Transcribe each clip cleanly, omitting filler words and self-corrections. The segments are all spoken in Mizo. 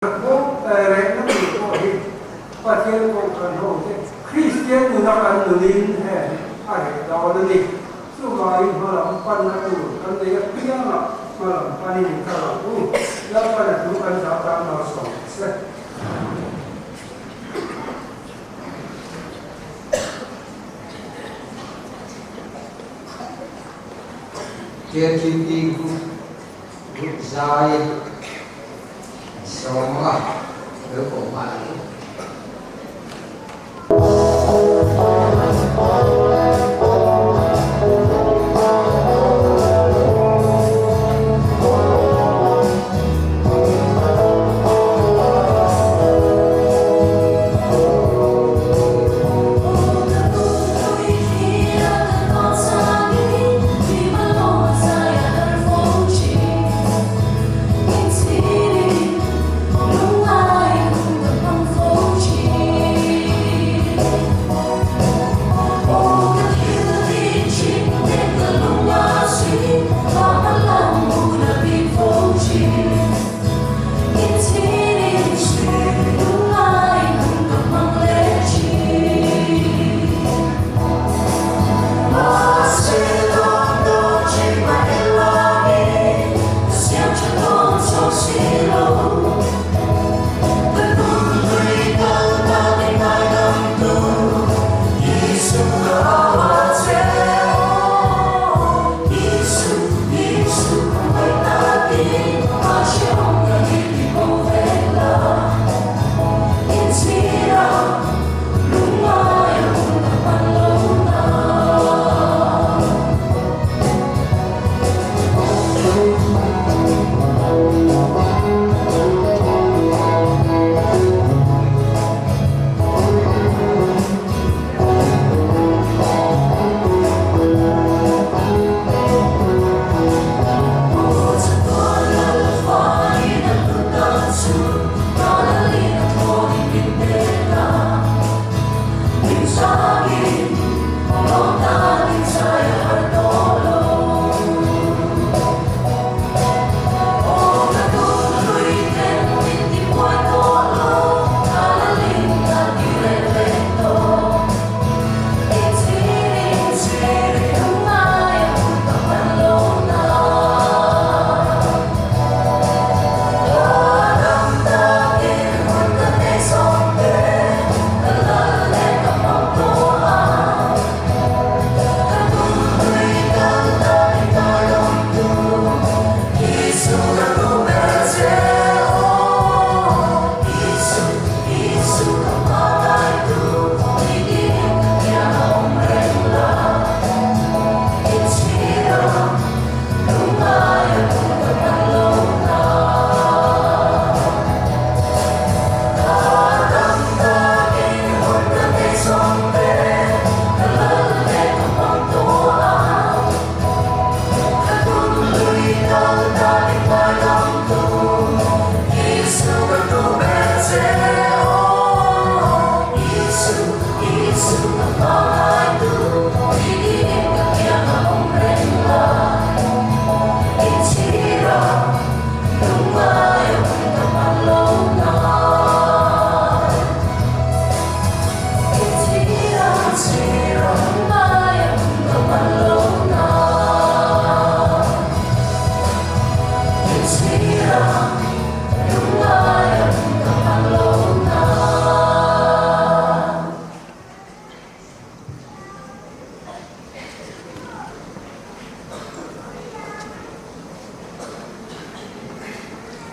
Rehna tur pawh hi Pathian Kohhran hote Kristian nuna kan nunin heng a reh dawn a ni. Chuvangin hmalam panna tur kan nei apiangah hmalam panin i kal ang u. Lalpana thu kan zah tan malsawm ang che. KTP Group Group zai an sawm a, lo kawh nghal ang.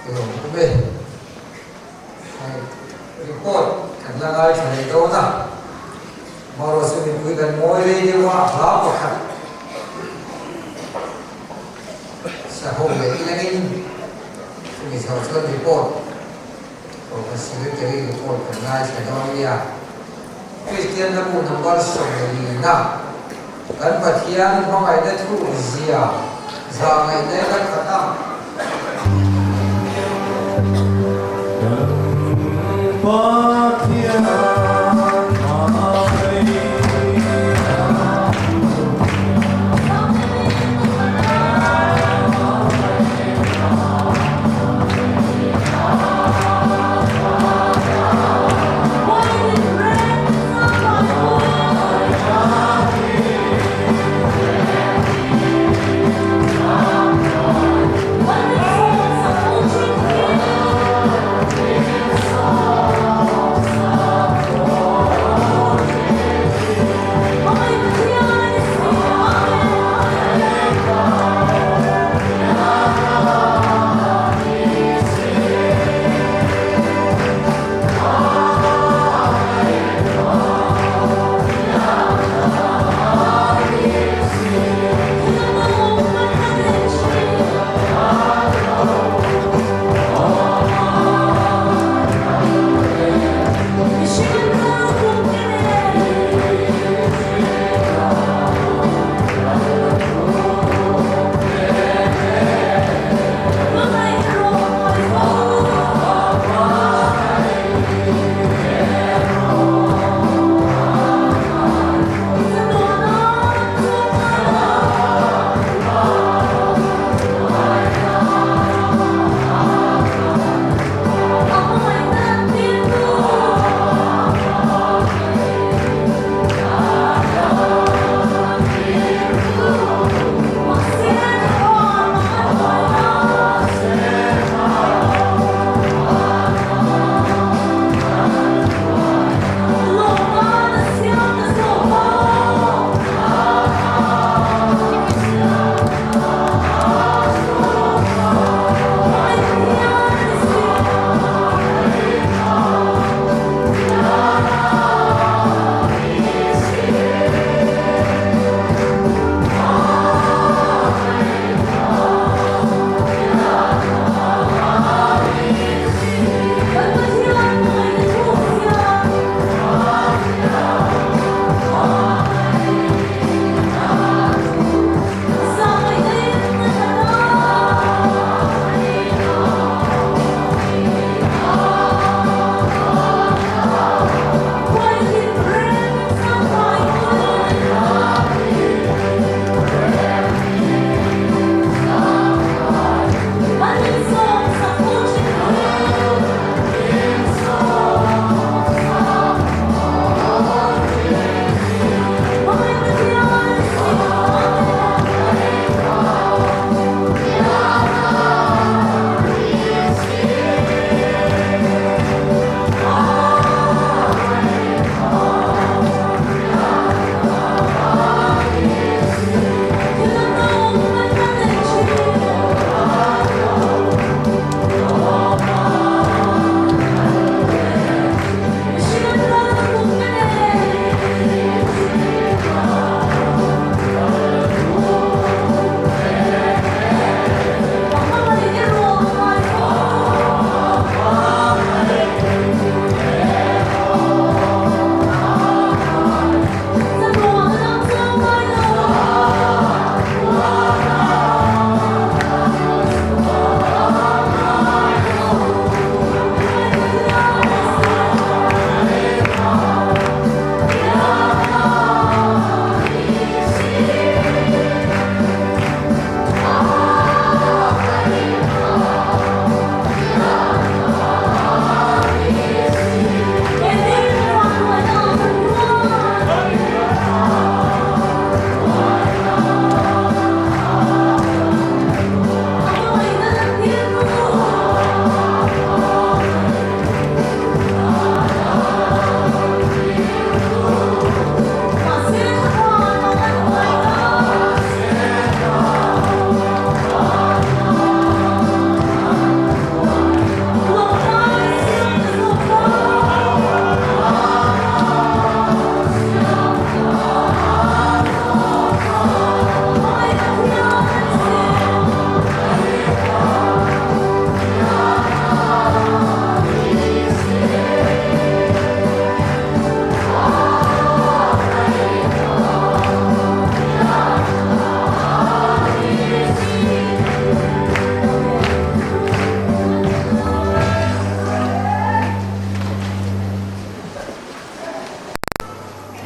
Lawm e. Hei report kan la ngaithla leh dawn a, amaherawhchu chu mipui kan ngawi rei deuh a, hla pakhat saho leh ilangin chumi chho chuan report Kohhran Secretary report kan ngaithla dawn nia. Kristian hlabu number 40 na kan Pathian hmangaihna thu zia zahngaihna in a khat a. Kan Pathian hmangaihna thu zia.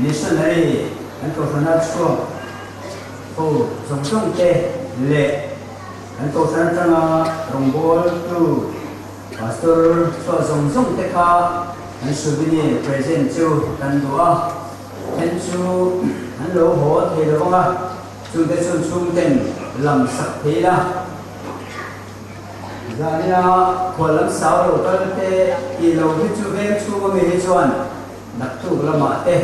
Missionary kan kohhrana chhuak ho zawng zawng te leh kan kohhran atanga rawngbawltu Pastor chhuah zawng zawng te kha kan souvenir present chu kan duh a, then chu an lo haw thei lo vang a, chungte chuan chhungten lam sak thei ila. Zanina khual lam sau lo kal te tih lo hi chu veng chhung ami hi chuan naktuk lamah te,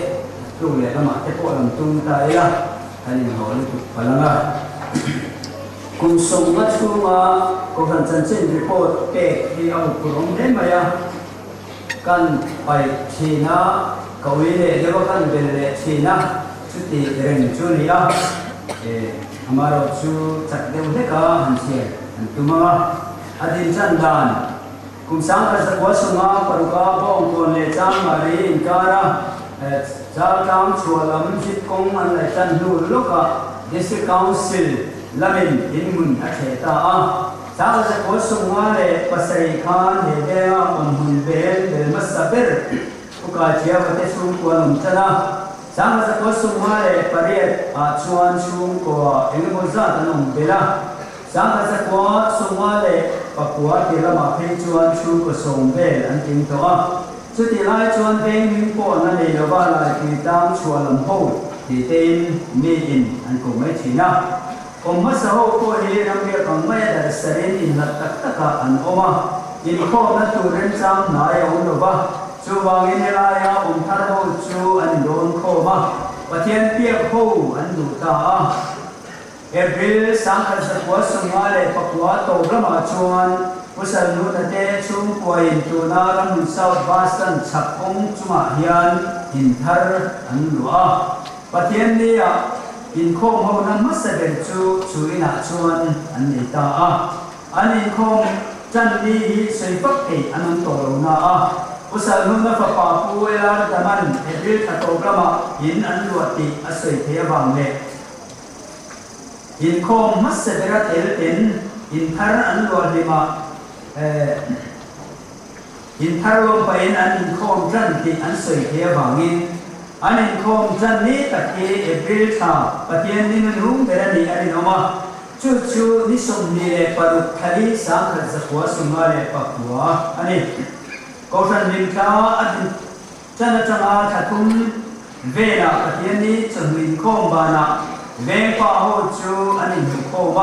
naktuk leh lamah te pawh lam tum ta ila kan inhaw lutuk palh ang a. Kum sawmnga chhunga Kohhran chanchin report pek hi a huphurh awm hle mai a, kan paih thin a, ka ui leh deuh a kan bel leh thin a, chuti reng chu a ni a, amaherawh chu chak deuh hlek a han chhiar an tum ang a, a din chan dan kum sangkhat zakua sunga paruka bawngkawn leh changmari inkara Chaltlang chhuah lam zip kawng an laih tan hnu lawkah District Council lamin inhmun a thleh ta a. Changkhat zakua sunga leh pasarih khan he venga awmhmun vel bel hmasa ber Ukai Thiava te chhungkua an awm tan a. Changkhat zakua sunga leh pariat ah chuan chhungkua engemaw zat an awm bel a. Changkhat zakua sunga leh pakua tir lamah phei chuan chhungkaw sawm vel an tling tawh a. Chutih lai chuan veng hming pawh an la nei lova Laipui tlang chhuah lam ho tih tein miin an ko mai thin a. Awm hmasa ho pawh hi ramriak ang maia darh sarin inhlat tak takah an awm a, inkhawmna tur remchang hnai a awm lova, chuvangin helaia awm thar ho chu an inrawn khawm a, Pathian piak ho an duh ta a. April 1954 tawp lamah chuan Pu Salnuna te chhungkuain tuna Ramhmun South Bus Stand chhak kawng chungah hian in thar an luah a. Pathianni-ah inkhawm hona hmasa ber chu chu inah chuan an nei ta a. An inkhawm tan ni hi sawi fak thei an awm tawh lo na a. Pu Salnuna fapa Pu LR Daman April thla tawp lamah in an luah tih a sawi thei avang leh Inkhawm hmasa bera tel ten inthar an luah hlimah inthar lawm pahin an inkhawm tan tih an sawi thei avangin an inkhawm tan ni tak hi April thla Pathian ni hnuhnung ber a nih a rinawm a, chu chu ni 26 thlali 1959 a ni. Kohhran hlimthla a din Chan atanga thla thum velah Pathian ni chawhnu inkhawm banah veng pa ho chu an inhmu khawm a,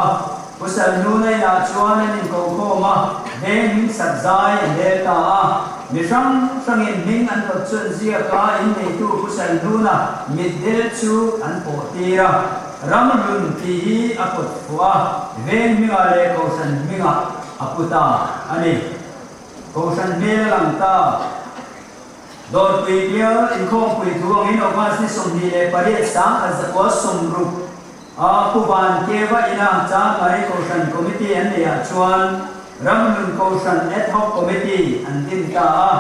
Pu Salhnuna inah chuan an inko khawm a, veng hming sak zai an rel ta a. Mi hrang hrangin hming an pawt chuan ziak a, inneitu Pu Salhnuna mitdel chu an pawh tir a, Ramhlun tih hi a pawt fuh a, veng hmingah leh Kohhran hmingah a pu ta a ni. Kohhran hmel a lang ta. Dawrpui bial inkhawmpui thu angin August ni 28 1960 a Pu Van Keva ina Chanmari Kohhran Committee an neihah chuan Ramhlun Kohhran Ad Hoc Committee an din ta a.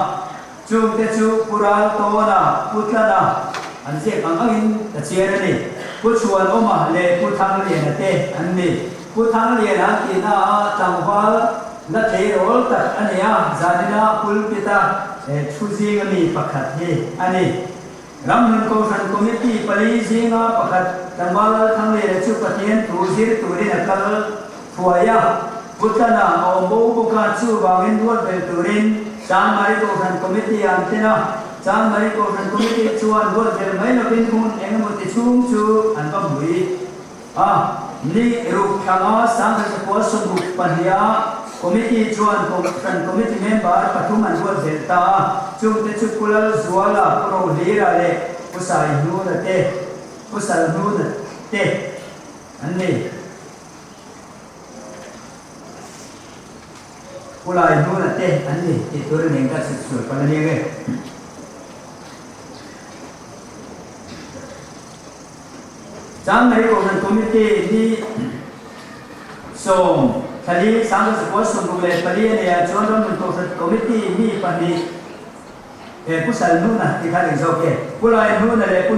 Chungte chu Pu Raltawna, Pu Tlana an ziak ang angin ka chhiar a ni. Pu Chhuanawma leh Pu Thangliana te an ni. Pu Thangliana an tihna a tlangval la tleirawl tak a ni a, zanina pulpit-a thu zinga mi pakhat hi a ni. Ramhlun Kohhran Committee pali zinga pakhat tlangval Lalthangliana chu Pathian thu zir turin a kal thuai a, Pu Tlana a awm bo bawk a, chuvangin ruat bel turin Chanmari Kohhran Committee an thlen a, Chanmari Kohhran Committee chuan ruat bel mai lovin hun engemaw ti chhung chu an va hmui. A ni ruk thlanga 1962 Committee chuan Kohhran Committee member pathum an ruat belh ta a, chungte chu Pu Lalzuala, Pu Rohlira leh Pu Saihnuna te, Pu Salhnuna te an ni. Pu Laihnuna te an ni tih tur a nen ka chhut chhuah palh a ni ang e. Chanmari Kohhran Committee ni sawm thlali 1964 a nia chuan Ramhlun Kohhran Committee mi pahnih Pu Salhnuna ti kha eng zawk e, Pu Laihnuna leh Pu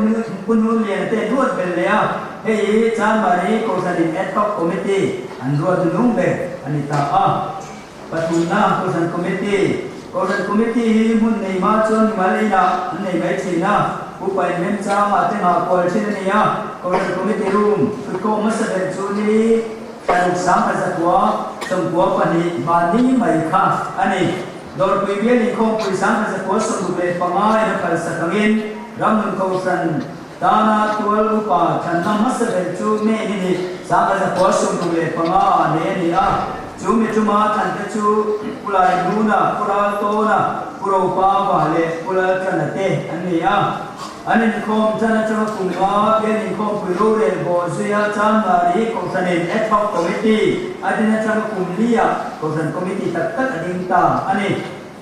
Hnunliana te an ruat bel leh a, hei hi Chanmari Kohhranin Ad Hoc Committee an ruat nung ber a ni ta a. Pathumna, Kohhran Committee Kohhran Committee hi hmun nei hma chuan mimal inah an nei mai thin a. Upa inremchangah te nghah kual thin a ni a, Kohhran Committee Room thutkhawm hmasa ber chu ni paruk 1992 mahni mai kha a ni. Dawrpui bial inkhawmpui 1965 in a phalsak angin Ramnun Kohhran tana tual upa thlanna hmasa ber chu May ni hnih 1965 ah nei a ni a. Chu mi tuma thlante chu Pu Lainuna, Pu Raltawna, Pu Ropava leh Pu Laltlana te an ni a. An inkhawm tan atanga kum nga pian inkhawmpui rorel bawh zuia Chanmari Kohhranin Ad Hoc Committee a din atanga kum lia Kohhran Committee tak tak a ding ta a ni.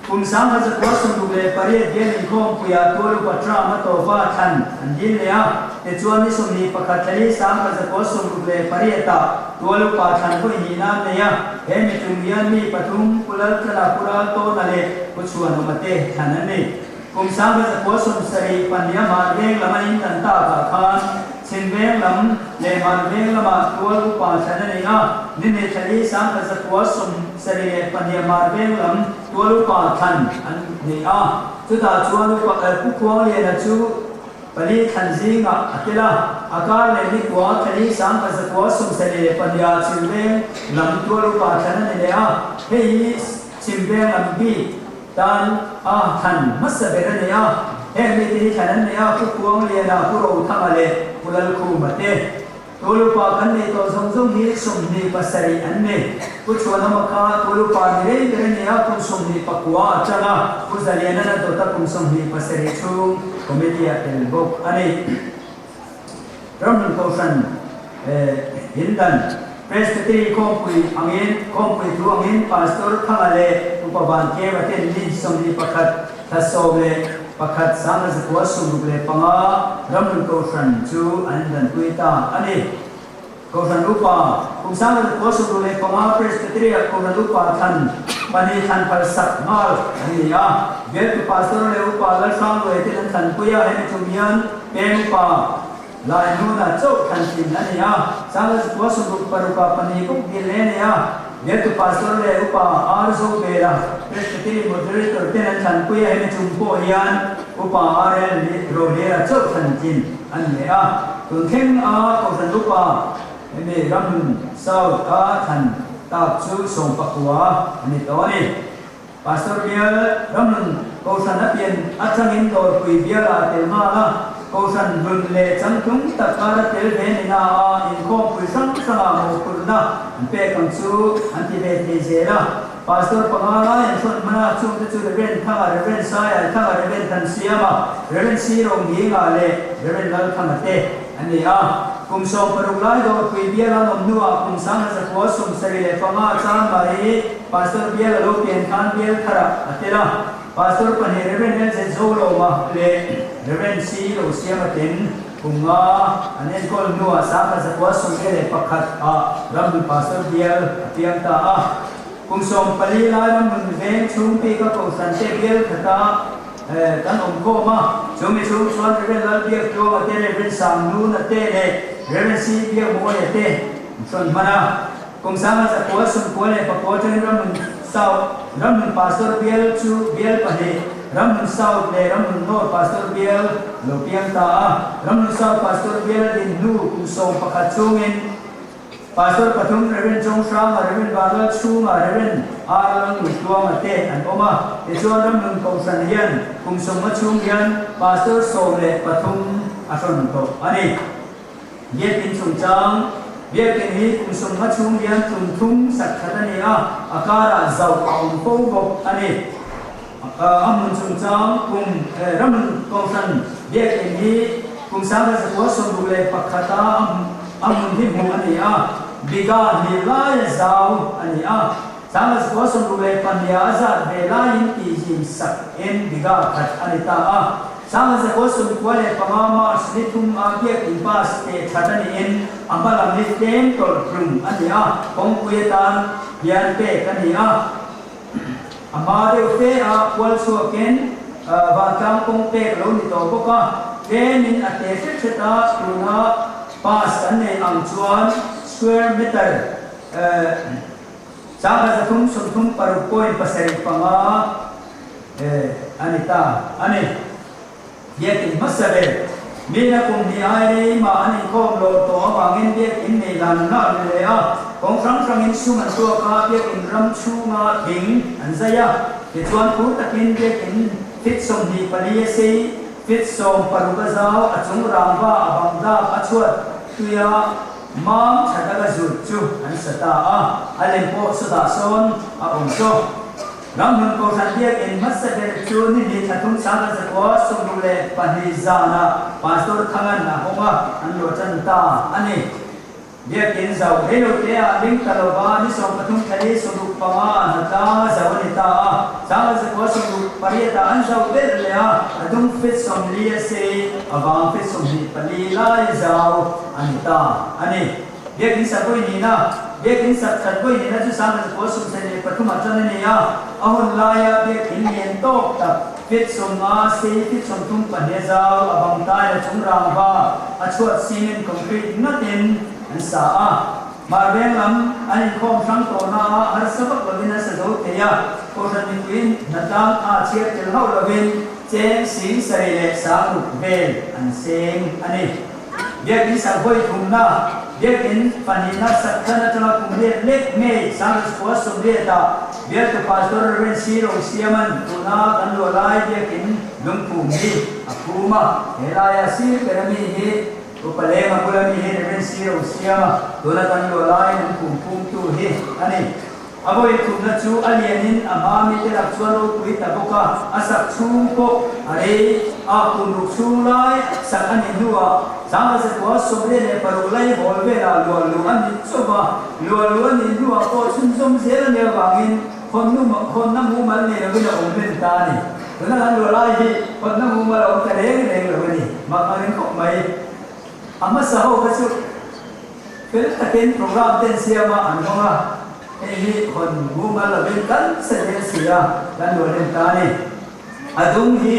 Kum 1968 bial inkhawmpuiah Tualupa Tram a tawpa thlan an dil leh a, tichuan ni 21 thlali 1968 ah Tualupa thlan vawi hnih nan nei a, he mitlung hian mi pathum Pu Laltlana, Pu Raltawna leh Pu Chhuanawma te thlan an ni. Kum 1970 pahnih a Hmar Veng lam a intan takah khan Chhim Veng lam leh Hmar Veng lamah tual upa thlan a ni a, ni hnih thlali 1972 Hmar Veng lam tual upa thlan an ni a. Chutah chuan upa Pu Khuangliana chu pali thlan zingah a tel a, a kar leh ni kua thlali 1972 Chhim Veng lam tual upa thlan a ni leh a, hei hi Chhim Veng lam bik Tan a thlan hmasa ber a ni a, heng mite hi thlan an nei a, Pu Kuangliana, Pu Rothanga leh Pu Lalkhuma te. Tulupa kan neih tawh zawng zawng hi 27 an ni. Pu Chhuanawma kha Tulupa ni rei ber a ni a, kum 29 a chang a, Pu Zaliana'n a dawt a kum 27 chhung committee ah tel bawk a ni. Ramhlun Kohhran Hindan Presbytery Khawmpui angin Khawmpui thu angin Pastor Thanga leh Upa Vankeva ten ni 21 thla 11 1965 Ramhlun Kohhran chu an indanpui ta a ni. Kohhran Upa, Kum 1965 Presbytery-ah Kohhran Upa thlan pahnih thlan phal sak nghal an ni a. Bialtu Pastor leh Upa Lalhrangluai ten an thlanpui a, hemi tum hian Peng Upa Lai hnuna chauh thlan thin a ni a. 1966 pahnih bawk dil leh a ni a. Bialtu Pastor leh Upa R. Zobela, Presbytery Moderator ten an thlanpui a, hemi tum pawh hian Upa R. L. Rohlera chauh thlan thin a ni a. Tun thleng a Kohhran Upa hemi Ramhlun South a thlan tak chu 19 a ni tawh a ni. Pastor bial Ramhlun Kohhran a pian atangin Dawrpui bial ah a tel nghal a, Kohhran hlun leh changtlung tak kar a tel ve ni na a inkhawmpui hrang hrangah mawhphurhna an pek ang chu an ti ve thei zel a. Pastor panga lai an hrawn hman a, chungte chu Rev. Thanga, Rev. Saiai Thanga, Rev. Thansiama, Rev. Sironghinga leh Rev. Lalthanga te an ni a. Kum 16 lai Dawrpui bial an awm hnuah kum 1975 chan mai Pastor bial a lo pian khan bial tharah a tel a. Pastor pahnih Rev. LZ Zolawma leh Rev. C Losiama ten kum nga an enkawl hnuah 1991 ah Ramhlun Pastor bial a piang ta a. Kum 14 lai Ramhlun veng chhung bika Kohhran te bial khata kan awm khawm a, chu mi chhung chuan Rev. Lalbiaktluanga te, Rev. Sangnuna te leh Rev. C Biakmawia te an hrawn hman a. Kum 1994 atangin Ramhlun South, Ramhlun Pastor bial chu bial pahnih, Ramhlun South leh Ramhlun North Pastor bial a lo piang ta a. Ramhlun South Pastor bial a din hnu kum 11 chhungin Pastor pathum Rev. Chawnghranga, Rev. Vanlalchhunga, Rev. R. Lalnuntluanga te an awm a. Tichuan Ramhlun Kohhran hian kum 50 chhung hian Pastor 13 a hrawn tawh a ni. Biakin chungchang, Biakin hi kum 50 chhung hian tum thum sak that a ni a, a karah zauh a awm fo bawk a ni. A hmun chungchang, Kum Ramhlun Kohhran Biakin hi kum 1961 a a hmun hi hmuh a ni a, biga hnih laia zau a ni a, 1962 a zat ve laiin tihzim sak in biga khat a ni ta a. 1995 March ni thum a Biakin Pass teh that a niin a hma lam hi tlem tawlh hlum a ni a, kawngpui atan hian pek a ni a. A hma deuh fe a kual chhuakin vantlang kawng pek lo ni tawh bawk a, tlemin a te hret hret a, tuna pass kan nei ang chuan square meter 1336.75 a ni ta a ni. Biakin hmasa ber, Mina kum hnih ai rei mah an inkhawm lawr tawh avangin biakin nei dan an hlah ri leh a, kawng hrang hrangin sum an tuak a, biakin ram chhunga thing an zai a, tichuan phur takin biakin fit 24 a sei, fit 16 a zau, a chung rangva a bang dak a chhuat tuia mam tha taka zut chu an sa ta a, a lem pawh sawtah sawn a awm tawh. Ramhlun Kohhran biakinn hmasa ber chu ni hnih thla thum 1962 zanah Pastor Thangan a hawng a, an luah tan ta a ni. Biakinn zau rei lo te ah ling ta lova ni 13 thla li 65 ah hnatlang a zau a ni ta a, 1968 ah an zau belh leh a, a dung fit 40 a sei, a vang fit 24 lai zau a ni ta a ni. Biakinn sak vawi nihna, Biakinn sak that vawi nihna chu 1973 ah tan a ni a, a hun laia biakinn lian tawk tak fit 50 sei fit 34 zau a bang tai a chung rangva a chhuat cement concrete ngatin an sa a. Hmar veng lam an inkhawm hrang tawhna ah harsa vak lovin an sa zo thei a, kohhran mipuiin hnatlang a chhiar tel hauh lovin cheng 7000 leh 6000 vel an seng a ni. Biakinn sak vawi thumna, Biakinn pahnihna sak tan atanga kum riat lek May 1980 ah bialtu Pastor Rev. C. Rosiaman tuna kan luah lai biakinn lungphum hi a phum a, he laia sir ber ami hi Upa Lenga bula mi hi Rev. C. Rosiama tuna kan luah lai lungphum phumtu hi a ni. A vawi thumna chu a lianin a hma mite lak chuan ropui ta bawk a, a sak chhung pawh a rei a, kum ruk chhung lai sak a nih hnuah 1986 lai hawl velah luah luh a ni chauh a, luah luh a nih hnuah pawh chhunzawm zel a nih avangin hawnna mumal nei lovin a awm hlen ta a ni. Tuna kan luah lai hi hawnna mumal a awm ta reng reng lo a ni, mak a ring khawp mai. A hmasa ho kha chu fel takin program ten siam a an hawng a, hei hi hawn mumal lovin kan sa zel si a, kan luah hlen ta a ni. A dung hi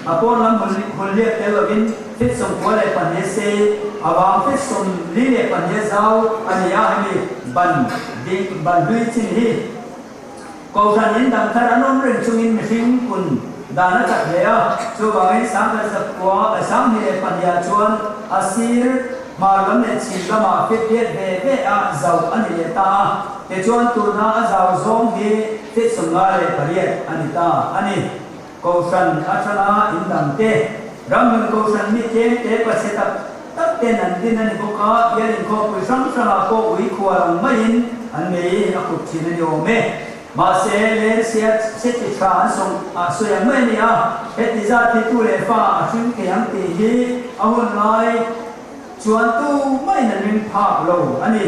a pawn lam hun liak tel lovin fit 92 sei, a vang fit 42 zau a ni a, hemi ban ding ban hlui chin hi Kohhran in dang thar an awm reng chungin mihring kun dan a chak hle a, chuvangin 1922 ah chuan a sir hmar lam leh chhim lamah fit riat ve ve a zauh a ni leh ta a, tichuan tuna a zau zawng hi fit 58 a ni ta a ni. Kohhran atanga in dang te, ramhlun kohhran mi tlem te pachhe tak tak ten an din a ni bawk a, bial inkhawmpui hrang hrangah pawh ui khual ang maiin an mei a khup thin a ni awm e. Mahse, Lersia seti tha an sawm ah sawi ang mai a ni a, heti zat hi tu leh fa a hring thei ang tih hi a hun lai chuan tu maiin an ring phak lo a ni.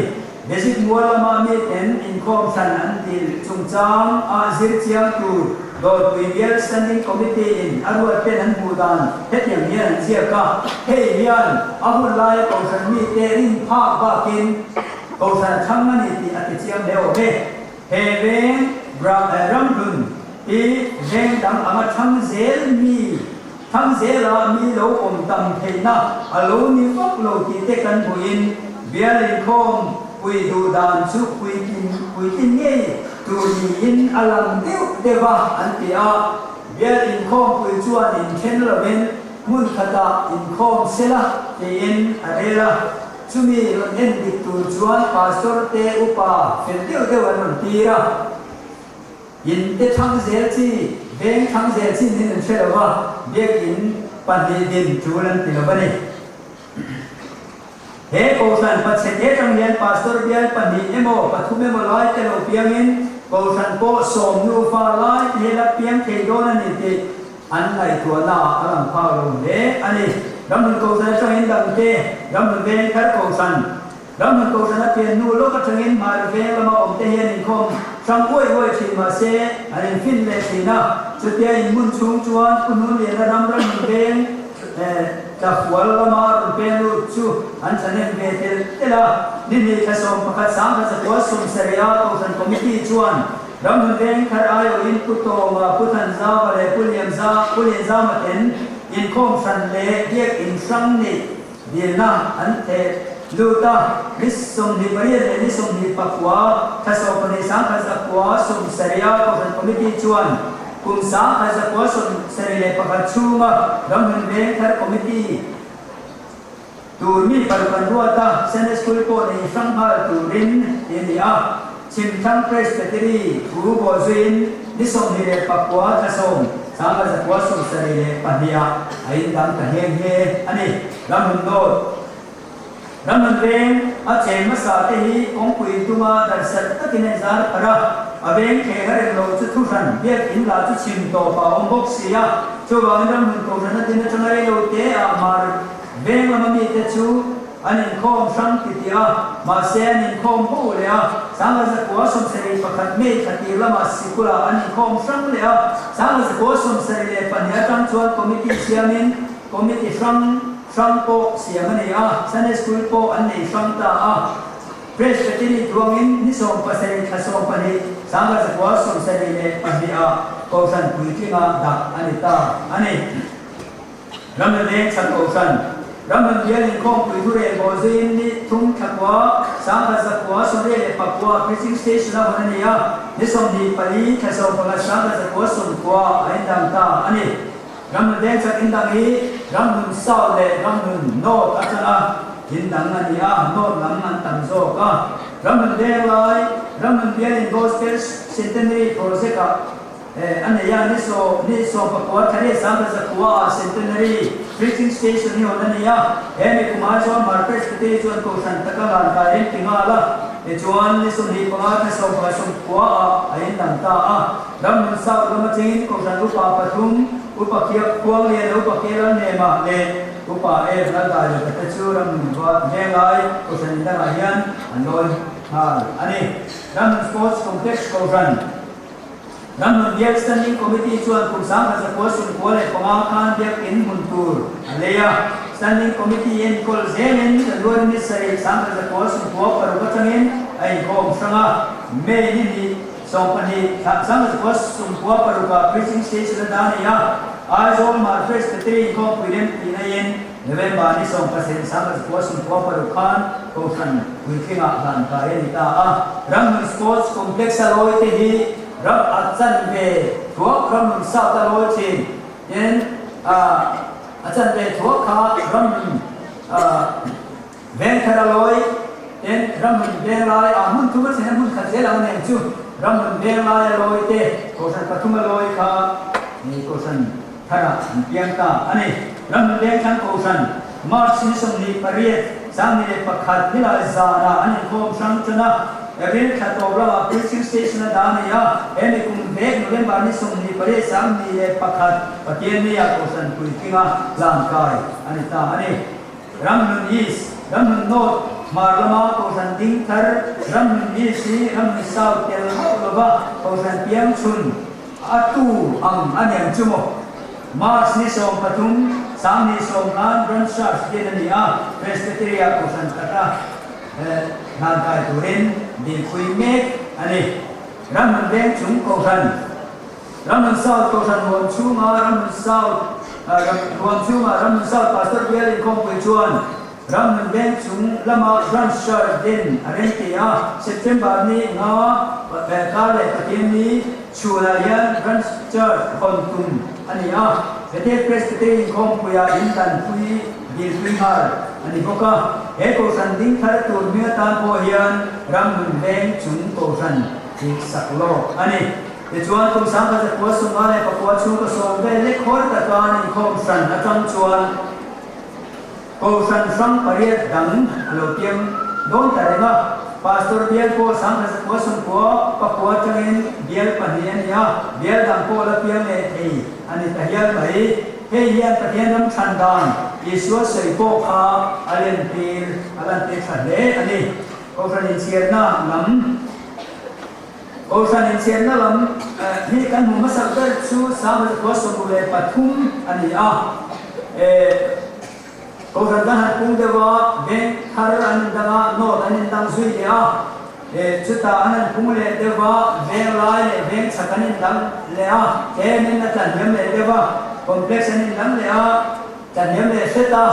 Basic mual lama miten inkhawm hran an dil chungchang ah zir chiang tur Dawrpui Bial Standing Committee in a ruat ten an hmuh dan hetiang hian an ziak a, hei hian a hun laia kohhran mite rin phak bakin kohhran a thlang a ni tih a ti chiang hle awm e. He veng ramhlun hi veng dang anga thlang zel mi thlang zela mi lo awm tam theihna a lo ni vak lo tih te kan hmuhin bial inkhawm pui duh dan chu puitlin puitlin ngei tur niin a lang deuh deuh a an ti a. Bial inkhawm pui chuan inthen lovin hmun khatah inkhawm sela tiin a rel a. Chumi rawn en dik tur chuan pastor te upa fel deuh deuh an rawn tir a. In te thlang zel chi, veng thlang zel chin in an hre lo va, biakinn pahnih din tul an ti lo a ni. He kohhran pachhe te tang hian pastor bial pahnih emaw pathum emaw lai te lo piangin kohhran pawh sawm nufa lai te hi la piang thei dawn a ni tih an ngaihtuahna ah a lang phak lo hle a ni. Ramhlun kohhran atangin dangte, Ramhlun veng thar kohhran, Ramhlun kohhran a pian hnu lawk atangin hmar veng lama awmte hian inkhawm hrang uai uai thin mahse an infin leh thin a, chutia inhmun chhung chuan Pu Hnunliana ram Ramhlun veng tlafual lama rawn peng lut chu an thahnem ve telh telh a. Ni hnih thla 11 1970 a kohhran committee chuan Ramhlun veng thar aiawhin Pu Tawnga, Pu Thanzava leh Pu Lianza Pu Lianzama ten inkhawm hran leh biakinn hrang neih Dilna an theh lut a, ni 28 leh ni 29 thla 12 1970 a Kohhran Committee chuan. Kum 1971 chhunga Ramhlun Vengthar Committee tur mi paruk an ruat a, Sunday School pawh nei hrang nghal turin ti a ni a. Chhimthlang Presbytery thu bawhzuiin ni 29 thla 10, 1972 ah a indang ta nghe nghe a ni. Ramhlun North. Ramhlun veng a cheng hmasa te hi kawngpui tuma darhsarh takin a inzar pharh a, a veng thleng a rem lo chu thuhran biak in lah chu chhim tawp a awm bawk si a, chuvangin Ramhlun kohhran a din atanga rei lo te ah mar veng lama mite chu an inkhawm hrang ti tih a, mahse an inkhawm bo leh a, 1971 May thla tir lamah sikulah an inkhawm hrang leh a, 1972 atang chuan committee siamin committee hrang Hrang pawh siam a ni a, Sunday School pawh an nei hrang ta a. Presbytery tuangin ni 17 thla 12, 1972 ah Kohhran puitlinga dah a ni ta a ni. Ramhlun Veng chhak Kohhran, Ramhlun bial inkhawmpui thurel bawh zuiin ni thum thla kua, 1989 Preaching Station a hawn a ni a, ni 24 thla 15, 1990 a indang ta a ni. Ramhlun Veng chhak indang hi Ramhlun South leh Ramhlun North atanga indang a ni a, North lam an tam zawk a. Ramhlun Veng lai Ramhlun bialin Gospel Centenary Project-ah a nei a, ni ni 19 thla ah Centenary Preaching Station hi hawn a ni a. He mi kumah chuan Mar Presbytery chuan Kohhran taka ngan kai rem ti nghal a, tichuan ni 25 thla 19 ah a indang ta a. Ramhlun South lama chengin Kohhran Upa pathum, Upa Khiak Khuanglian, Upa Kelal Nema leh Upa Ev Laldai Lota te chu Ramhlun Venglai Kohhran indangah hian an lawi nghal a ni. Ramhlun Sports Complex Kohhran, Ramhlun Biak Standing Committee chuan kum 1995 khan biakinn hmun tur a lei a. Standing Committee enkawl zelin January ni 7, 1996 atangin a inkhawm hrang a, May ni hnih, 12 thla 1996 ah Preaching Station a dah a ni a, Aizawl Hmar Presbytery inkhawmpui rem tih naiin November ni 17 1996 khan Kohhran puitlingah hlan kai a ni ta a. Ramhlun Sports Complex a lawi te hi ram a chanve thuak Ramhlun South a lawi thin tin a chanve thuak kha Ramhlun Vengthar a lawi ten Ramhlun Venglai ah hmun thum a thlen a hmun khat zel ang nen chu Ramhlun Venglai a lawi te Kohhran pathum a lawi kha Kohhran tharah an piang ta a ni. Ramhlun Vengthlang Kohhran March ni 28, 2001 nilai zanah an inkhawm hrang tan a, April thla tawp lamah Preaching Station a dah a ni a, he mi kum vek November ni 28, 2001 Pathianni ah Kohhran puitlinga hlan kai a ni ta a ni. Ramhlun East, Ramhlun North, Hmar lama Kohhran ding thar, Ramhlun East hi Ramhlun South tel hauh lova Kohhran piang chhun a tu ang a niang chu maw? March ni 13, 2010 khan Branch Church din a ni a, Presbytery-ah Kohhran taka hlan kai turin dilpui mek a ni. Ramhlun Veng chung Kohhran. Ramhlun South Kohhran huam chhunga Ramhlun South huam chhunga Ramhlun South Pastor bial inkhawmpui chuan Ramhlun Veng chung lama Branch Church din a remti a, September ni nga kar leh Pathian ni chhunah hian Branch Church hawn tum a ni a, Bethel Presbytery inkhawmpuia in tanpui dilpui nghal a ni bawk a, he Kohhran ding thar tur hming atan pawh hian Ramhlun Veng chung Kohhran tih sak lawk a ni. Tichuan, kum 1959 chhungkaw sawm vel lek hawl taka an inkhawm hran atang chuan Kohhran hrang pariat dang a lo piang dawn ta reng a. Pastor bial pawh 1999 atangin bial pahnih a ni a, bial dang pawh la piang leh thei a ni ta hial mai. Hei hian Pathian ram chhan dan Isua sawi pawh kha a lentir a lantir tha hle a ni. Kohhran inchhiarna lam. Kohhran inchhiarna lam hi kan hmu hmasak ber chu 1963 a ni a. Kohhran kan han pung deuh a, veng thar an indang a, note an indang zui leh a. Chutah an han pung leh deuh a, veng lai leh veng chhak an indang leh a, tlem in a tlanhniam leh deuh a, complex an indang leh a, tlanhniam leh hret a,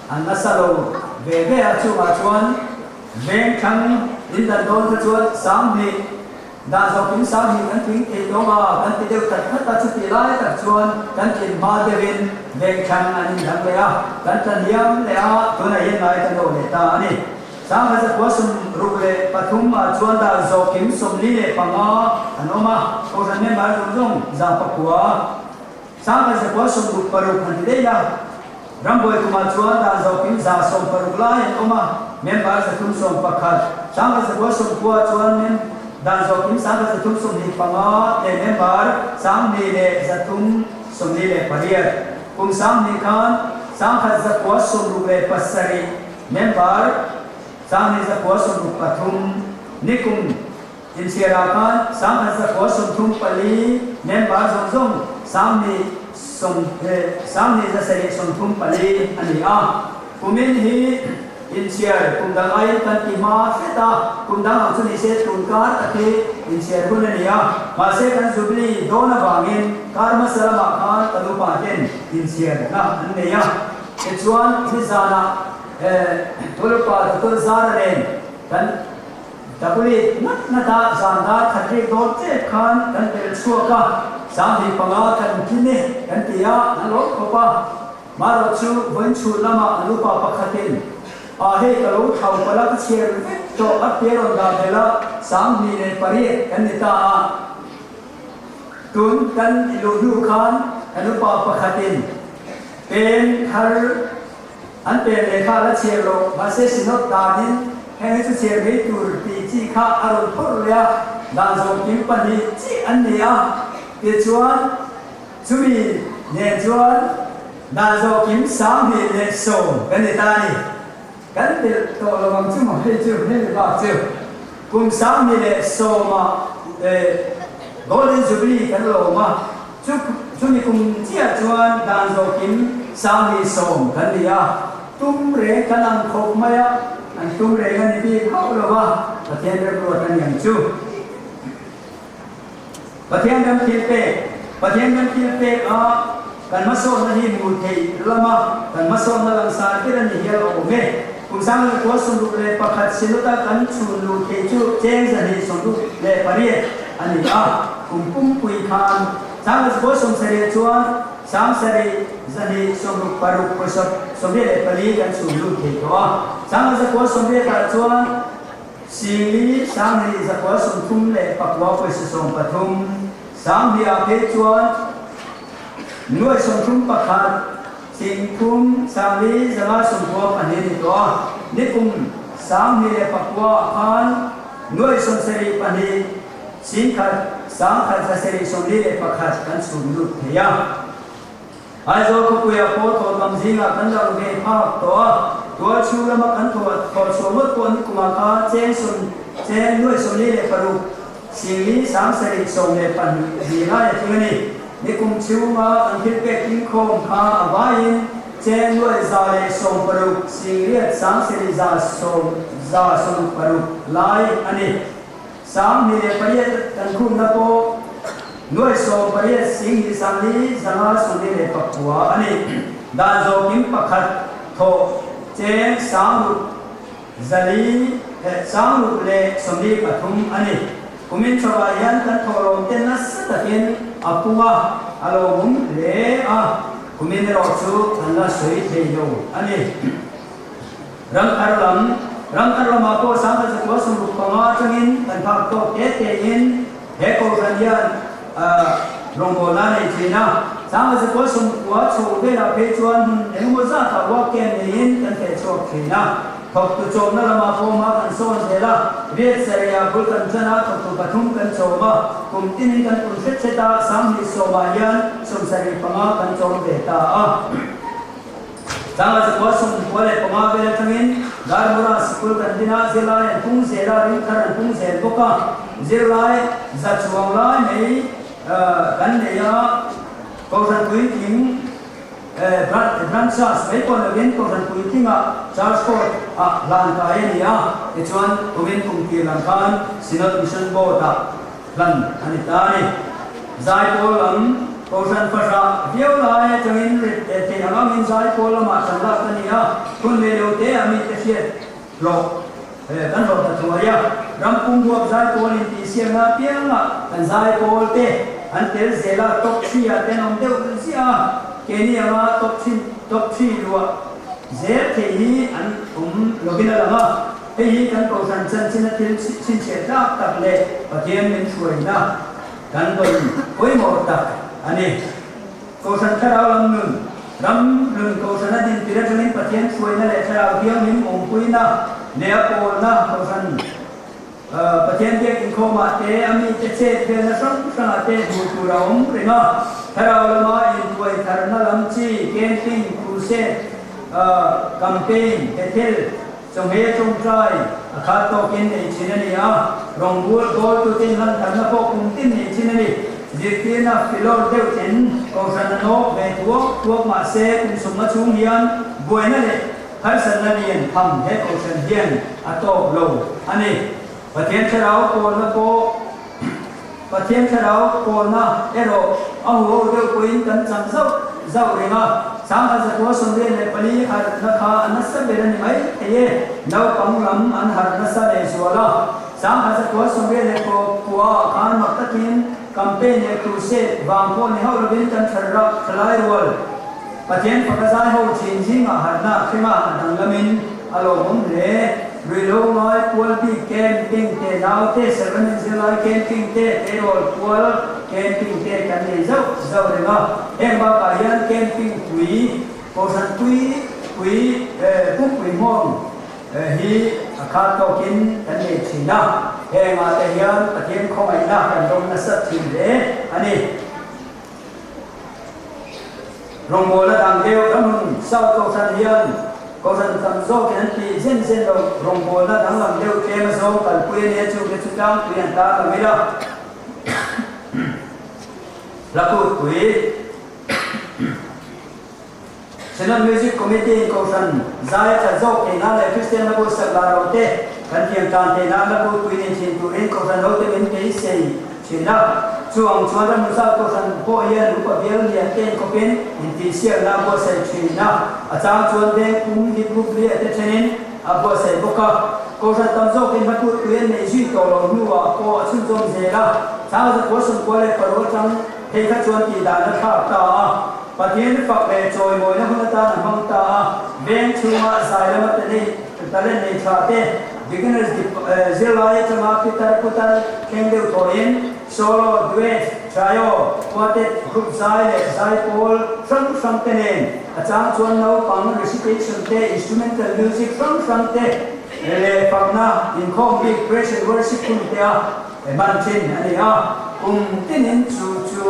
an nasa lo ve ve a, chungah chuan Veng thlang in dan dawn kha chuan 2000. Dan zawkin sang hi kan tling thei tawng a, kan ti deuh that that a, chutih lai tak chuan kan tlin hma deuhin vengthlang an indang leh a, kan tla hniam leh a, tunah hian ngai kan awh leh ta a ni. Sangha zakua 63 ah chuan dan zawhkim 45 an awm a, Kohhran member zawng zawng 106. Sangha zakua 66 han ti daih a, Rambuai kumah chuan dan zawhkim 160 lai an awm a, member 311. Sangha zakua 90 chuan mem dan zawhkim 1325 leh member 2148. Kum 2000 khan 1967 Member 1963 nikum inchhiarah khan 1934 member zawng zawng 2134 a ni a. Kumin hi inchhiar kum dang aiin kan ti hma hret a, kum dang ang chu ni se tun kar tak hi inchhiar hun a ni a. Mahse kan Jubilee dawn avangin kar hmasa lamah khan kan upa ten inchhiarna an nei a. Tichuan, nizanah Tulupa Doctor Zara nen kan Tabuli ngat ngata zan dar khat rik dawn tep khan kan pel chhuak a, 25 kan tling e kan ti a, an lo khawp a. Marawh chu vawiin chhun lamah an upa pakhatin, A hei ka lo thau palh a, ka chhiar vek tawh a tia rawn dah belh a, 28 kan ni ta a. Tun kan luh hnu khan kan upa pakhatin, Pen thar an pen leh kha la chhiar loh, mahse Synod danin heng hi chu chhiar mai tur tih chi kha a rawn phawrh leh a, dan zawmkim pahnih chi an ni a, tichuan chumi nen chuan dan zawhkim 21 kan ni ta a ni. Kan telh tawh lo ang chu maw hei chu hemi bak chu kum 2010 ah Golden Jubilee kan lo awm a, chu chumi kum chiah chuan dan zawhkim 1010 kan ni a, tum reng kan ang khawp mai a, an tum reng a ni bik hauh lo a, Pathian remruat a ni ang chu. Pathian kan thil pek, Pathian kan thil pek a kan hmasawnna hi hmuh theih lama kan hmasawnna langsar ber a ni hial awm e. Kum 1961 Synod-a kan chhun luh theih chu cheng 268 a ni a, kum pumpui khan 1970 chuan 7266 pawisa 84 kan chhun lut thei tawh a, 1980 ah chuan Singli 2939 pawisa 13, 2000 ah phei chuan nuai 31 sing thum 4592 ni tawh a, nikum 2009 ah khan nuai 72 sing khat 1771 kan chhum lut thei a. Aizawl khawpuiah pawh thawhtam zingah kan lang ve phak tawh a, tualchhung lama kan thawh chhuah ngawt pawh nikumah kha cheng sawm cheng nuai 46 singli 712 zi lai a tling a ni. Nikum chhunga kan thil pek inkhawm kha a vaiin cheng nuai 160 singriat 7160 lai a ni. 2008 kan khumna pawh nuai 18 sing hnih 40 549 a ni. Dan zawhkim pakhat thawh cheng sang ruk zali 643 a ni. Kumin chhoah hian kan thawhlawm te nasa takin a pung a, a lawmawm hle a, kumin erawh chu an la sawi thei lo a ni. Ramthar lam, Ramthar lamah pawh 1965 atangin kan phak tawk te tein he kohhran hian rawngbawlna a nei thin a. 1990 chho velah phei chuan hmun engemaw zatah work camp neiin kan feh chhuak thin a. Thawktu chawmna lamah pawh hma kan sawn zel a, riat sarihah bul kan chan a, thawktu pathum kan chawm a, kum tinin kan pun hret hret a, 2010 ah hian 75 kan chawm ve ta a. 1995 vel atangin Darmura sikul kan din a, zirlai an pung zel a, ringthar an pung zel bawk a, zirlai za chuang lai mai kan nei a, Kohhran puitling Branch Church mai pawh lovin Kohhran puitlingah Church Court ah hlan kai a ni a, tichuan kumin kum tir lam khan Synod Mission Board ah Hlan a ni ta a ni. Zaipawl lam Kohhran fahrah viau lai atangin rit leh theih ang angin zaipawl lamah tan lak a ni a, hun leh lo te ah mite hriat hlawh kan hlawh ta thuai a. Ram pum huap zaipawl intihsiakna apianga kan zaipawl te an tel zel a, top three ah te an awm deuh ziah a, keini anga top three top three luah zel theih hi an awm lovin a lang a. Hei hi kan kohhran chanchina thil chhinchhiah tlak tak leh Pathian min hruaina kan dawn pawimawh tak a ni. Kohhran thlarau lam nun, ram nun kohhrana dinpil atangin Pathian hruaina leh thlarau thianghlim awmpuina leh a pawlna kohhran Pathian biak inkhawmah te a mite chet velna hrang hrangah te hmuh tur a awm reng a. Thlarau lama intuai tharna lam chi camping, crusade, campaign, Bethel, Chawhmeh tawngtai a khat tawkin nei thin a ni a, rawngbul bawltute hlan tharna pawh kum tin nei thin a ni. Zirtirna filawr deuh ten kohhran a nawk ve thuak thuak mah se kum sawmna chhung hian buaina leh harsatna lian tham he kohhran hian a tawk lo a ni. Pathian thlarau pawlna pawh Pathian thlarau pawlna erawh a huho deuh pawhin kan chang zauh zauh reng a, 1984 harhna kha a nasa ber a ni mai thei e, naupang lam an harh nasa leh zual a. 1999 ah khan mak takin campaign leh crusade vang pawh ni hauh lovin kan thlarah thalai rual Pathian faka zai ho thin zingah harhna a thleng a, a danglamin a lawmawm hle. Ruihhlo ngai pual bik camping te, naute serhramin zirlai camping te, tleirawl pual camping te kan nei zauh zauh reng a. Heng bakah hian camping pui, kohhran pui pui pumpui hmawng hi a khat tawkin kan nei thin a. Hengah te hian Pathian khawngaihna kan dawng nasa thin hle a ni. Rawngbawlna dang deuh ramhun South Kohhran hian Kohhran tam zawkin an tih zen zen lo. Rawngbawlna danglam deuh tlem a zawng kalpui a nia chungte chu tlangpui an tar lo ila. Hlakutpui. Synod Music Committee in Kohhran zai a that zawk theih nan leh Kristian hla buatsak lah lo te kan thiam tan theih nan hla buatpui nei thin turin Kohhran hote min beisei thin a. Chu ang chuan ramhnusa Kohhran pawh hian upa bial lian te inkhawpin intihsiakna a buatsaih thin a, a chang chuan veng pum hi group liah te thenin a buatsaih bawk a. Kohhran tam zawkin hla buatpui an nei zui tawh lo hnuah pawh a chhunzawm zel a, 1996 atang phei kha chuan tihdan a thlak ta a. Pathian fak leh chawimawina hun atan a hmang ta a, veng chhunga zai lama talent nei tha te, beginners zirlai atanga pitar putar thleng deuh thawhin solo, duet, trio, quartet, group zai leh zai pawl hrang hrang te nen a chang chuan naupang recitation te, instrumental music hrang hrang te leh fakna inkhawm bik praise and worship hun te a hman thin a ni a, kum tinin chu chu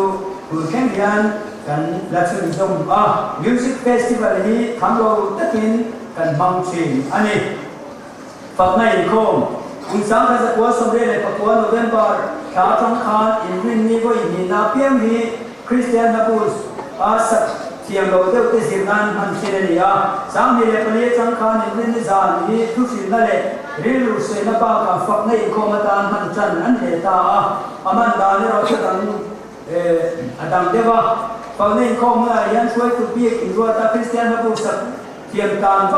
tun thleng hian Kan la chhunzawm a, Music Festival hi tham lo takin kan hmang thin a ni. Fakna inkhawm, Kum 1999 November thla atang khan inrinni vawi hnihna apiang hi Kristian Hlabus a sak thiam lo deuh te zir nan hman thin a ni a. 2004 atang khan inrinni zan hi thuhrilhna leh rilru sawina bakah fakna inkhawm atan hman tan an leh ta a, a man dan erawh chu dang A dang deuh a, Fakna inkhawm hunah hian hruaitu bik inruata Kristian hla bu sak thiam tan vak.